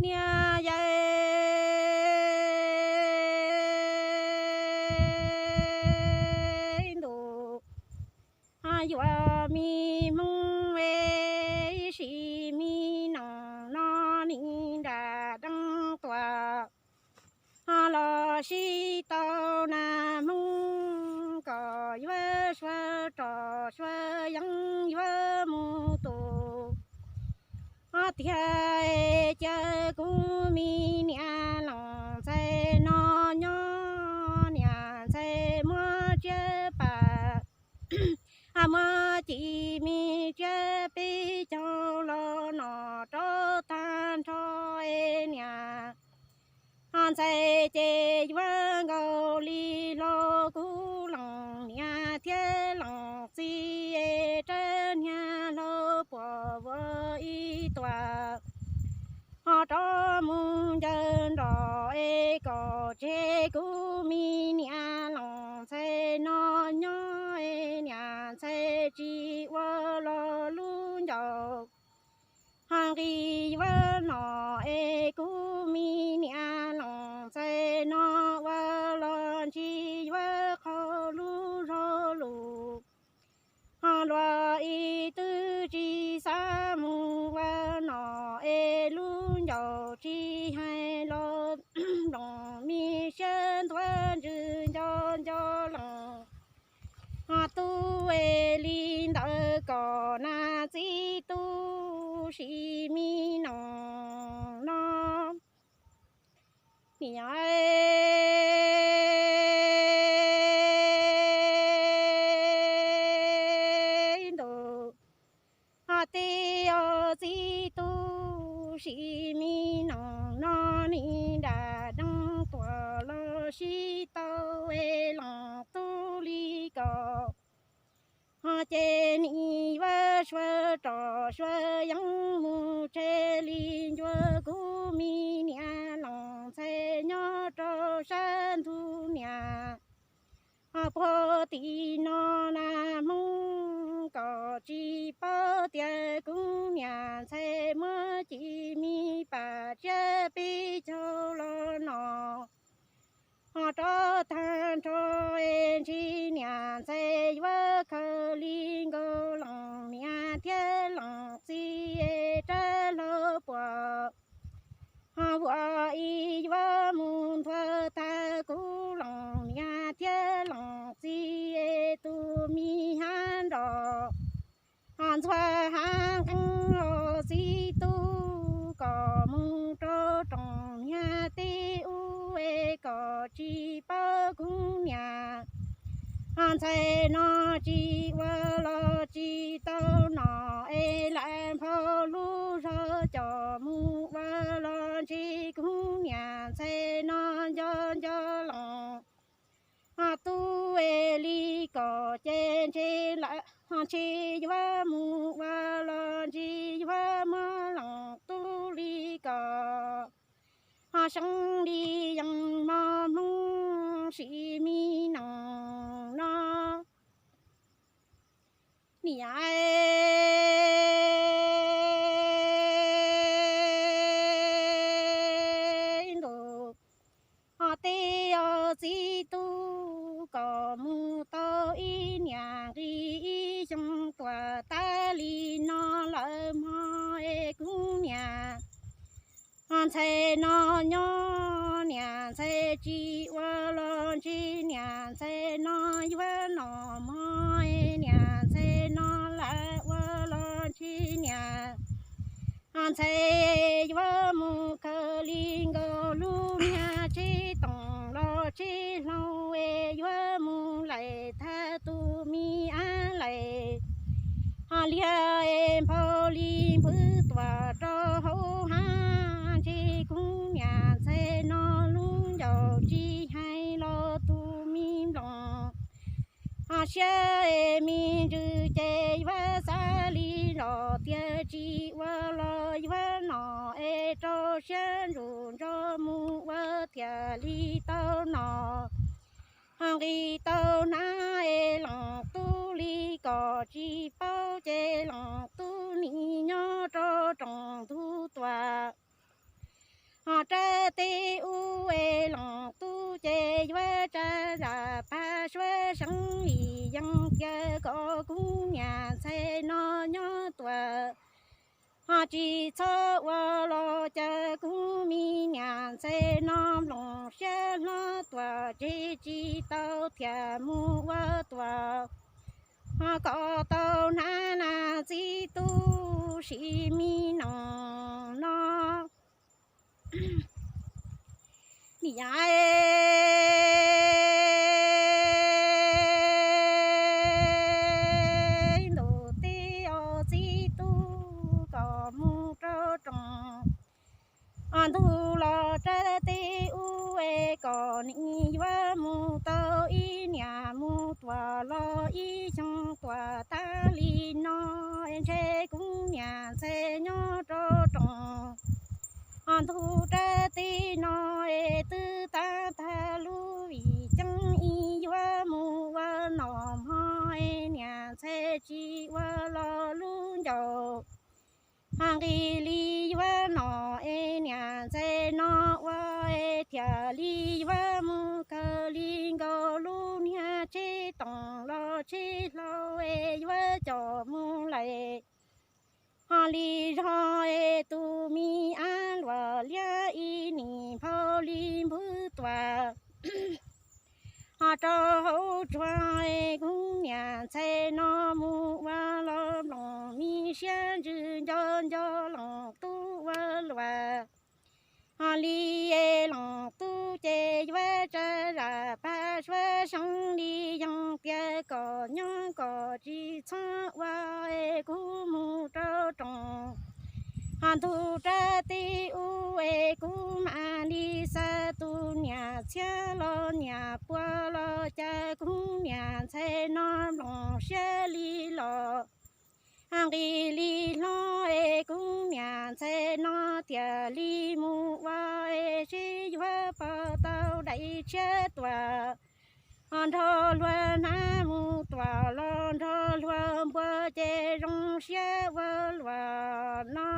Niam yawg ntuj, yuav me hmoob es ib sim me noog no nim nram deeb tuam los sib tau na hmoob kom yuav sua rog sua yeeb yuav mus tus. Ob tiag es cia kuv me niam Loos Ntxhais no nyob, niam Ntxhais muab tsiab pam, muab ci me tsiab peb caug los no rov tag nrho es niam Ntxhais ces yuav nkaus li hlo kuv Loos niam thiab Loos txiv es rab niag hlau puas vuas ib tuam ho rov mus ncaws nroj es kom tseg kuv me niam Loos Ntxhais no nyob es niam Ntxhais tsis ua los lub ncauj ho nqis yuav no es kuv me niam Loos Ntxhais no ua los ntsis yuav qhov lub zog lus ho luag ib tug tsis xav mus ua no es lub ncauj tsis hais los nploos me siab ntuav ntsws nco nco Loos ho tub es li ntawd kom na txiv tub sim me noog no. Niam ntuj, ho tib os txiv tub sim me noog no nim nram deeb tuam los sib tau es Loos tub li ko ho ces nim yuav sua rog sua yeeb mus tseg li ncua kuv me niam Loos Ntxhais nyob rau sab ntug niam ho puag tim no na hmoob kom tsis paub tias kuv niam Ntxhais muab ci me pam tsiab peb caug los no ho rov tag nrho es ntsis niam Ntxhais yuav khaws li nkaus Loos niam thiab Loos txiv es rab hlau puas ho vuas ib yuav mus ntuag tag kuv Loos niam thiab Loos txiv es tus me hab nroj ho ntxhua hab nqeeb os txiv tub kom mus rau rooj niag teb ub es kom tsis paub kuv niam ho Ntxhais no tsis ua los tsis tau no es lam nphau lub zog coj mus ua los ntsis kuv niam Ntxhais no nco nco Loos ho tub es li kom ces ntsis lam ho ntsis yuav mus ua los ntsis yuav muab Loos tub li kom ho seeb li yeej mos hmoob sim me noog no. Niam ntuj, ho tib os txiv tub kom mus tau ib niam nqis ib xyoo tuam tas li no lawm mog es kuv niam Ntxhais no nyob, niam Ntxhais tsis ua los ntsis niam Ntxhais no yuav nom mog, niam Ntxhais no lam ua los ntsis niam Ntxhais yuav mus khaws li nkaus lub niag tsheb toom los tsheb hlau es yuav mus laim thaj tus me ab laim ho liag es nphau li npwv tuam rau hauv hav ntsis kuv niam Ntxhais no lub ncaus tsis hais los tus me nploos ho siab es me ntsws ces yuav xav li los tias tsis ua los yuav nom es rau siab ntsuj ntso mus ua thiaj li tau nom ho nqis tau hnab es Loos tub li kom tsis paub ces Loos tub nim nyob rau rooj ntug tuam Tsa zam pab suav seev li yees tias kom kuv niam ntxhais no nyob tuam ho tsis txhob ua los cas kuv me niam ntxhais no nploos siab hlob tuam tsev tsis tau thiaj mus ua tuam ho kom tau hnav na txiv tub sim me noog no. Niam ntuj teb os txiv tub kom mus rau roos ntug los rau teb ub es kom nim yuav mus tau ib niam mus tuam los ib xyoo tuam tag li no es ntshe kuv niam ntxhais nyob rau roos ntug rau teb no es twb tab tag lub vim ceeb ib yuav mus ua nom hmo es niam ntxhais tsis ua los lub ncauj ho nqis li yuav nom es niam ntxhais no ua es thiaj li yuav mus kawg li nkaus lub niag tsheb toom los tsheb hlau es yuav coj mus lawm ho li zog es tus me ab luam liab ib nim nphau li npwb tuam ho rau hauv tsuag es kuv niam ntxhais no mus ua los nploos me siab ntsws nco nco loos tub ua luam ho li es loos tub ces yuav tsa zam pab suav seev li yees tias kom nyob kom tsis txhob ua es kuv mus rau roos ho ntug rau teb ub es kuv mam li xa tus niam txhiab los niam puas los cas kuv niam ntxhais no nploos siab li los nqis li hlob es kuv niam ntxhais no thiaj li mus ua es seb yuav pom tau daim tshiab tuam ho nrog luag hnav mus tuam los nrog luag npua ces zoo siab ua luam no.